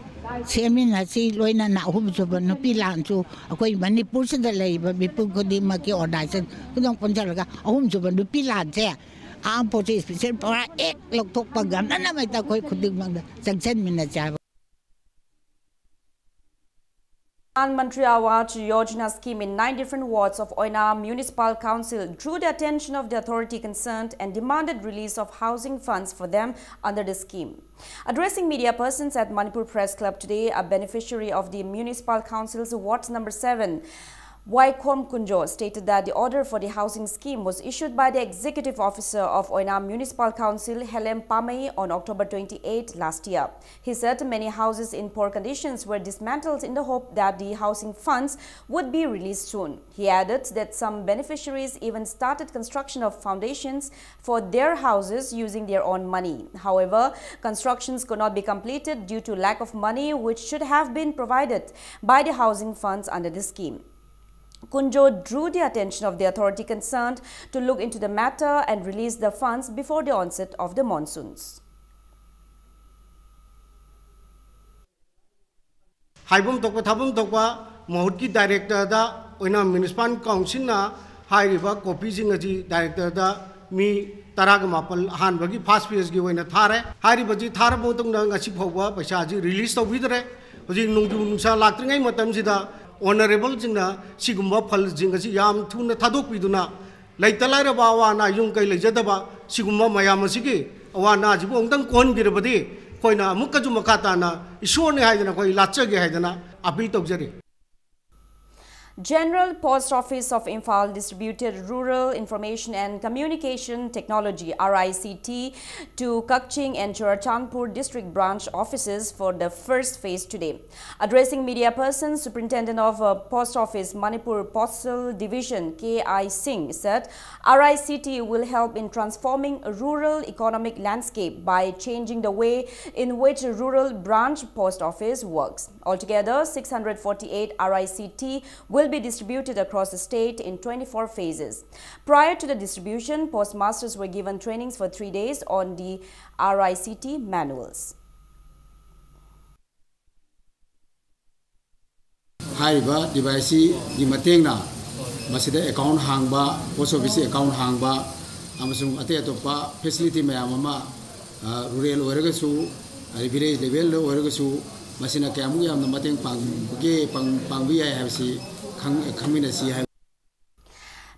ꯁꯦꯝꯃꯤꯟꯅꯁꯤ꯫ ꯂꯣꯏꯅꯅ ꯑꯍꯨꯝꯁꯨꯕ ꯅꯨꯄꯤ ꯂꯥꯟꯁꯨ ꯑꯩꯈꯣꯏ ꯃꯅꯤꯄꯨꯔꯁꯤꯗ ꯂꯩꯔꯤꯕ ꯃꯤꯄꯨꯝ ꯈꯨꯗꯤꯡꯃꯛꯀꯤ ꯑꯣꯔꯒꯅꯥꯏꯖꯦꯁꯟ ꯈꯨꯗꯤꯡꯃꯛ ꯄꯨꯟꯁꯤꯜꯂꯒ ꯑꯍꯨꯝꯁꯨꯕ ꯅꯨꯄꯤ ꯂꯥꯟꯁꯦ ꯑꯥꯔꯝ ꯐꯣꯔꯁ ꯏꯁꯄꯤꯁꯦꯜ ꯄꯥꯋꯔ ꯑꯦꯛ ꯂꯧꯊꯣꯛꯄ ꯉꯝꯅꯅꯕ ꯑꯩꯈꯣꯏ ꯈꯨꯗꯤꯡꯃꯛꯅ ꯆꯪꯁꯤꯟꯃꯤꯟꯅꯁꯦ ꯍꯥꯏꯕ꯫ Pradhan Mantri Awas Yojana scheme in nine different wards of Oinam Municipal Council drew the attention of the authority concerned and demanded release of housing funds for them under the scheme. Addressing media persons at Manipur Press Club today, a beneficiary of the Municipal Council's Ward number seven, Waikhom Kunjo, stated that the order for the housing scheme was issued by the executive officer of Oinam Municipal Council, Helem Pamei, on October twenty-eighth last year. He said many houses in poor conditions were dismantled in the hope that the housing funds would be released soon. He added that some beneficiaries even started construction of foundations for their houses using their own money. However, constructions could not be completed due to lack of money, which should have been provided by the housing funds under the scheme. Kunjo drew the attention of the authority concerned to look into the matter and release the funds before the onset of the monsoons. ꯍꯥꯏꯐꯝ ꯊꯣꯛꯄ ꯊꯥꯐꯝ ꯊꯣꯛꯄ ꯃꯍꯨꯠꯀꯤ ꯗꯥꯏꯔꯦꯛꯇꯔꯗ ꯑꯣꯏꯅ municipal ꯀꯥꯎꯟꯁꯤꯜꯅ ꯍꯥꯏꯔꯤꯕ ꯀꯣꯄꯤꯁꯤꯡ ꯑꯁꯤ ꯗꯥꯏꯔꯦꯛꯇꯔꯗ ꯃꯤ ꯇꯔꯥꯒ ꯃꯥꯄꯜ ꯑꯍꯥꯟꯕꯒꯤ ꯐꯥꯔꯁ ꯐꯦꯖꯀꯤ ꯑꯣꯏꯅ ꯊꯥꯔꯦ꯫ ꯍꯥꯏꯔꯤꯕꯁꯤ ꯊꯥꯔꯕ ꯃꯇꯨꯡꯗ ꯉꯁꯤ ꯐꯥꯎꯕ ꯄꯩꯁꯥꯁꯤ ꯔꯤꯂꯤꯁ ꯇꯧꯕꯤꯗ꯭ꯔꯦ꯫ ꯍꯧꯖꯤꯛ ꯅꯣꯡꯖꯨ ꯅꯨꯡꯁꯥ ꯂꯥꯛꯇ꯭ꯔꯤꯉꯩ ꯃꯇꯝꯁꯤꯗ ꯑꯣꯅꯔꯦꯕꯜꯁꯤꯡꯅ ꯁꯤꯒꯨꯝꯕ ꯐꯜꯁꯤꯡ ꯑꯁꯤ ꯌꯥꯝ ꯊꯨꯅ ꯊꯥꯗꯣꯛꯄꯤꯗꯨꯅ ꯂꯩꯇ ꯂꯥꯏꯔꯕ ꯑꯋꯥ ꯑꯅꯥ ꯌꯨꯝ ꯀꯩ ꯂꯩꯖꯗꯕ ꯁꯤꯒꯨꯝꯕ ꯃꯌꯥꯝ ꯑꯁꯤꯒꯤ ꯑꯋꯥ ꯑꯅꯥꯁꯤꯕꯨ ꯑꯃꯨꯛꯇꯪ ꯀꯣꯛꯍꯟꯕꯤꯔꯕꯗꯤ ꯑꯩꯈꯣꯏꯅ ꯑꯃꯨꯛꯀꯁꯨ ꯃꯈꯥ ꯇꯥꯅ ꯏꯁꯣꯔꯅꯤ ꯍꯥꯏꯗꯅ ꯑꯩꯈꯣꯏ ꯂꯥꯠꯆꯒꯦ ꯍꯥꯏꯗꯅ ꯑꯄꯤꯜ ꯇꯧꯖꯔꯤ꯫ General Post Office of Imphal distributed Rural Information and Communication Technology, R I C T, to Kakching and Churachandpur district branch offices for the first phase today. Addressing media persons, Superintendent of uh, Post Office Manipur Postal Division K I Singh said R I C T will help in transforming rural economic landscape by changing the way in which rural branch post office works. Altogether, six hundred forty-eight R I C T will be distributed across the state in twenty-four phases. Prior to the distribution, postmasters were given trainings for three days on the R I C T manuals. ꯍꯥꯏꯔꯤꯕ ꯗꯤꯚꯥꯏꯁꯁꯤꯒꯤ ꯃꯇꯦꯡꯅ ꯃꯁꯤꯗ account ꯍꯥꯡꯕ, ꯄꯣꯁ ꯑꯣꯐꯤꯁꯀꯤ account ꯍꯥꯡꯕ ꯑꯃꯁꯨꯡ ꯑꯇꯩ ꯑꯇꯣꯞꯄ facility ꯃꯌꯥꯝ ꯑꯃ, ꯑ, ꯔꯨꯔꯦꯜ ꯑꯣꯏꯔꯒꯁꯨ, ꯑꯗꯩ ꯚꯤꯂꯦꯖ ꯂꯦꯚꯦꯜꯗ ꯑꯣꯏꯔꯒꯁꯨ, ꯃꯁꯤꯅ ꯀꯌꯥꯃꯨꯛ ꯌꯥꯝꯅ ꯃꯇꯦꯡ ꯄꯥꯡꯕꯒꯦ, ꯄꯥꯡ-, ꯄꯥꯡꯕ ꯌꯥꯏ ꯍꯥꯏꯕꯁꯤ ꯈꯪ-, ꯈꯪꯃꯤꯟꯅꯁꯤ ꯍꯥꯏ꯫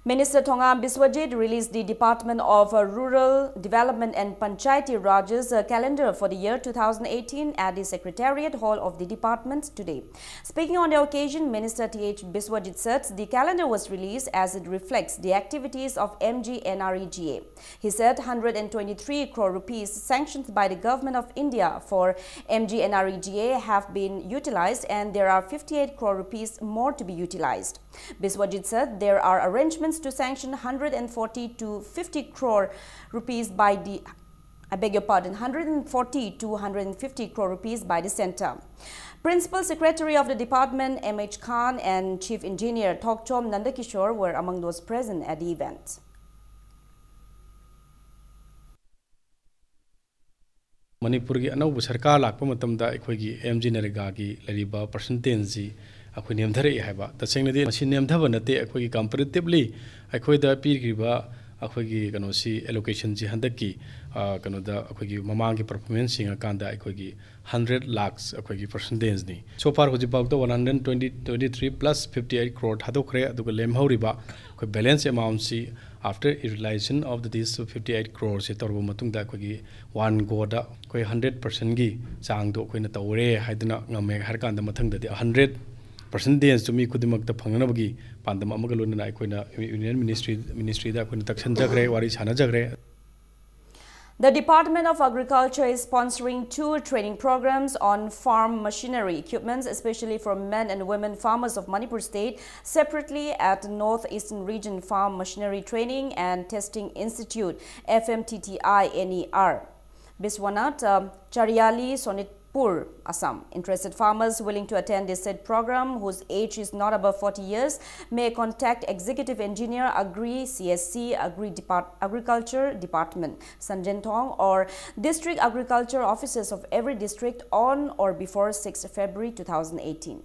Minister Thongam Biswajit released the Department of uh, Rural Development and Panchayati Raj's uh, calendar for the year two thousand eighteen at the Secretariat Hall of the department today. Speaking on the occasion, Minister Th Biswajit said the calendar was released as it reflects the activities of M G N R E G A. He said one hundred twenty-three crore rupees sanctioned by the Government of India for M G N R E G A have been utilized and there are fifty-eight crore rupees more to be utilized. Biswajit said there are arrangements to sanction one hundred forty to fifty crore rupees by the, I beg your pardon, one hundred forty to one hundred fifty crore rupees by the center. Principal Secretary of the department, M H Khan, and Chief Engineer Thokchom Nandakishore were among those present at the event. ꯃꯅꯤꯄꯨꯔꯒꯤ ꯑꯅꯧꯕ ꯁꯔꯀꯥꯔ ꯂꯥꯛꯄ ꯃꯇꯝꯗ ꯑꯩꯈꯣꯏꯒꯤ M G ꯅꯔꯦꯒꯥꯒꯤ ꯂꯩꯔꯤꯕ ꯄꯔꯁꯦꯟꯇꯦꯖꯁꯤ ꯑꯩꯈꯣꯏ ꯅꯦꯝꯊꯔꯛꯏ ꯍꯥꯏꯕ꯫ ꯇꯁꯦꯡꯅꯗꯤ ꯃꯁꯤ ꯅꯦꯝꯊꯕ ꯅꯠꯇꯦ, ꯑꯩꯈꯣꯏꯒꯤ comparatively ꯑꯩꯈꯣꯏꯗ ꯄꯤꯈ꯭ꯔꯤꯕ ꯑꯩꯈꯣꯏꯒꯤ ꯀꯩꯅꯣꯁꯤ, allocationꯁꯤ ꯍꯟꯗꯛꯀꯤ, ꯑ, ꯀꯩꯅꯣꯗ ꯑꯩꯈꯣꯏꯒꯤ ꯃꯃꯥꯡꯒꯤ performance ꯌꯦꯡꯉꯀꯥꯟꯗ ꯑꯩꯈꯣꯏꯒꯤ hundred lakhs ꯑꯩꯈꯣꯏꯒꯤ percentageꯅꯤ꯫ So far ꯍꯧꯖꯤꯛꯐꯥꯎꯗ one hundred twenty, twenty three plus fifty eight crore ꯊꯥꯗꯣꯛꯈ꯭ꯔꯦ, ꯑꯗꯨꯒ ꯂꯦꯝꯍꯧꯔꯤꯕ ꯑꯩꯈꯣꯏ balance amountꯁꯤ after utilization of the this fifty eight croreꯁꯦ ꯇꯧꯔꯕ ꯃꯇꯨꯡꯗ ꯑꯩꯈꯣꯏꯒꯤ one goꯗ ꯑꯩꯈꯣꯏ hundred percentꯒꯤ ꯆꯥꯡꯗꯣ ꯑꯩꯈꯣꯏꯅ ꯇꯧꯔꯦ ꯍꯥꯏꯗꯨꯅ ꯉꯝꯃꯦ ꯍꯥꯏꯔꯀꯥꯟꯗ ꯃꯊꯪꯗꯗꯤ hundred percentageꯇꯨ ꯃꯤ ꯈꯨꯗꯤꯡꯃꯛꯇ ꯐꯪꯅꯅꯕꯒꯤ ꯄꯥꯟꯗꯝ ꯑꯃꯒ ꯂꯣꯏꯅꯅ ꯑꯩꯈꯣꯏꯅ Union Ministry, ministryꯗ ꯑꯩꯈꯣꯏꯅ ꯇꯛꯁꯟꯖꯈ꯭ꯔꯦ, ꯋꯥꯔꯤ ꯁꯥꯟꯅꯖꯈ꯭ꯔꯦ꯫ The Department of Agriculture is sponsoring two training programs on farm machinery equipments, especially for men and women farmers of Manipur State, separately at North Eastern Region Farm Machinery Training and Testing Institute, F M T T I N E R, Biswanath, um, Chariali, Sonitpur, Assam. Interested farmers willing to attend this said program, whose age is not above forty years, may contact Executive Engineer, Agri C S C, Agri Depart-, Agriculture Department, Sanjin Thong, or District Agriculture Officers of every district on or before sixth February two thousand eighteen.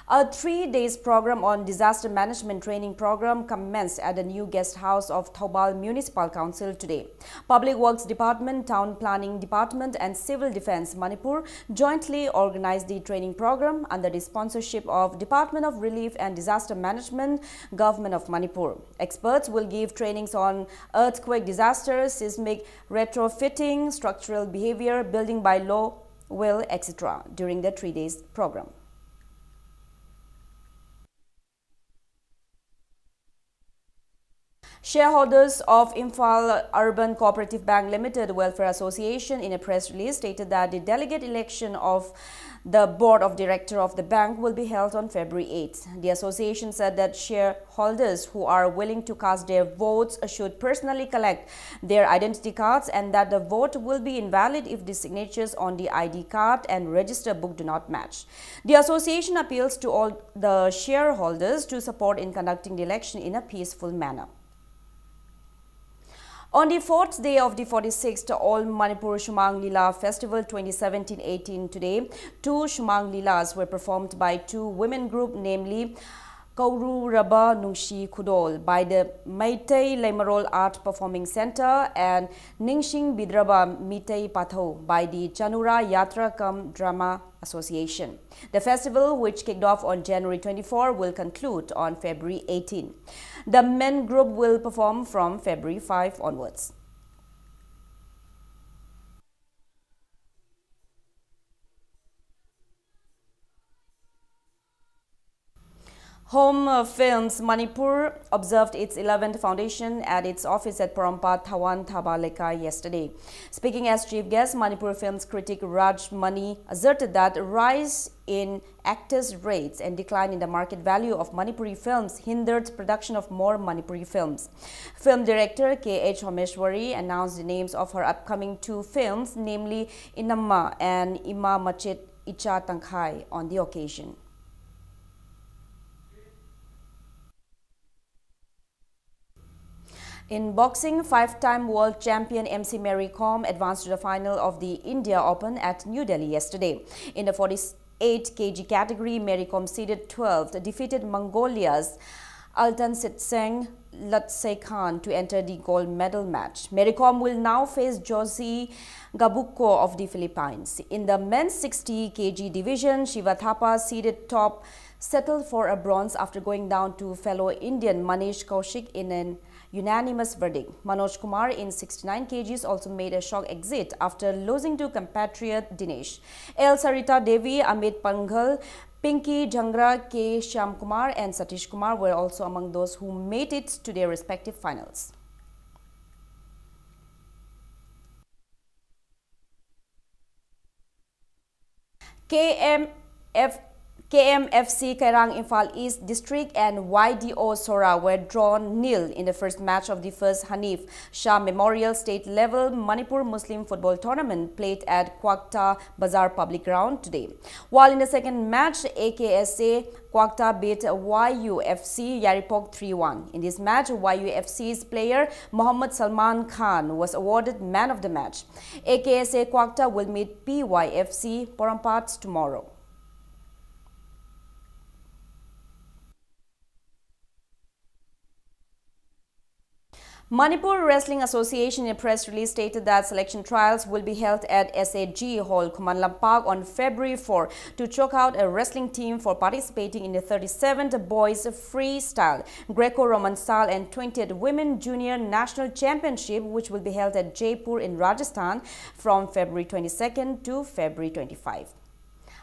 A three days program on disaster management training program commenced at the new guest house of Thoubal Municipal Council today. Public Works Department, Town Planning Department and Civil Defence Manipur jointly organized the training program under the sponsorship of Department of Relief and Disaster Management, Government of Manipur. Experts will give trainings on earthquake disasters, seismic retrofitting, structural behavior, building by law, will, et cetera during the three days program. Shareholders of Imphal Urban Cooperative Bank Limited Welfare Association in a press release stated that the delegate election of the board of director of the bank will be held on February eighth. The association said that shareholders who are willing to cast their votes should personally collect their identity cards and that the vote will be invalid if the signatures on the I D card and register book do not match. The association appeals to all the shareholders to support in conducting the election in a peaceful manner. On the fourth day of the forty-sixth All Manipur Sumang Lila Festival twenty seventeen eighteen today, two Sumang Lilas were performed by two women group, namely Kaururaba Nungshi Khudol by the Meitei Leimarol Art Performing Center and Ningshing Bidraba Mitei Pathou by the Chanura Yatra cum Drama Association. The festival, which kicked off on January twenty-four, will conclude on February eighteen. The men group will perform from February five onwards. Home uh, Films Manipur observed its eleventh foundation at its office at Porompat Thawan Thaba Lekai yesterday. Speaking as chief guest, Manipur Films critic Raj Mani asserted that rise in actors' rates and decline in the market value of Manipuri films hindered production of more Manipuri films. Film director K H Homeshwari announced the names of her upcoming two films, namely Inamma and Ima Machit Icha Tangkhai, on the occasion. In boxing, five-time world champion M C Mary Kom advanced to the final of the India Open at New Delhi yesterday. In the forty, eight K G category, Mary Kom seeded twelfth, defeated Mongolia's Altan Sitseng Lutsekhan to enter the gold medal match. Mary Kom will now face Josie Gabuko of the Philippines. In the men's sixty K G division, Shiva Thapa seeded top, settled for a bronze after going down to fellow Indian Manish Kaushik in an unanimous verdict. Manoj Kumar in sixty-nine K Gs also made a shock exit after losing to compatriot Dinesh. L Sarita Devi, Amit Panghal, Pinky Jhangra, K Shyam Kumar and Satish Kumar were also among those who made it to their respective finals. K M F, K M F C Kairang Imphal East District and Y D O Sora were drawn nil in the first match of the first Hanif Shah Memorial State Level Manipur Muslim Football Tournament played at Kwakta Bazar Public Ground today. While in the second match, A K S A Kwakta beat Y U F C Yaripok three one. In this match, Y U F C's player Mohammad Salman Khan was awarded man of the match. A K S A Kwakta will meet P Y F C Porompat tomorrow. Manipur Wrestling Association in a press release stated that selection trials will be held at S A G Hall, Khuman Lampak on February four to chalk out a wrestling team for participating in the thirty-seventh Boys Freestyle, Greco-Roman Style and twentieth Women Junior National Championship, which will be held at Jaipur in Rajasthan from February twenty-second to February twenty-five.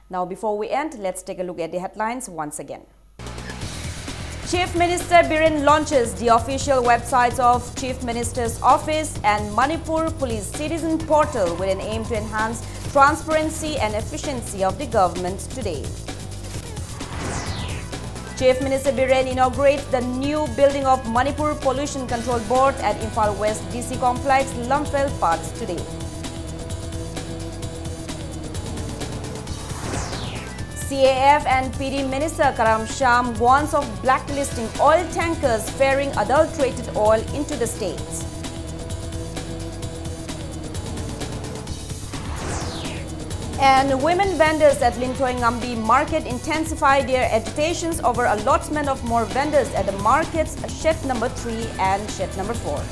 Now, before we end, let's take a look at the headlines once again. Chief Minister Biren launches the official websites of Chief Minister's Office and Manipur Police Citizen Portal with an aim to enhance transparency and efficiency of the government today. Chief Minister Biren inaugurates the new building of Manipur Pollution Control Board at Imphal West D C Complex, Lamphel Pass today. C A F and P D Minister Karam Shyam warns of blacklisting oil tankers ferrying adulterated oil into the states. And women vendors at Linthoi Ngambi Market intensify their agitations over allotment of more vendors at the markets, shed number three and shed number four.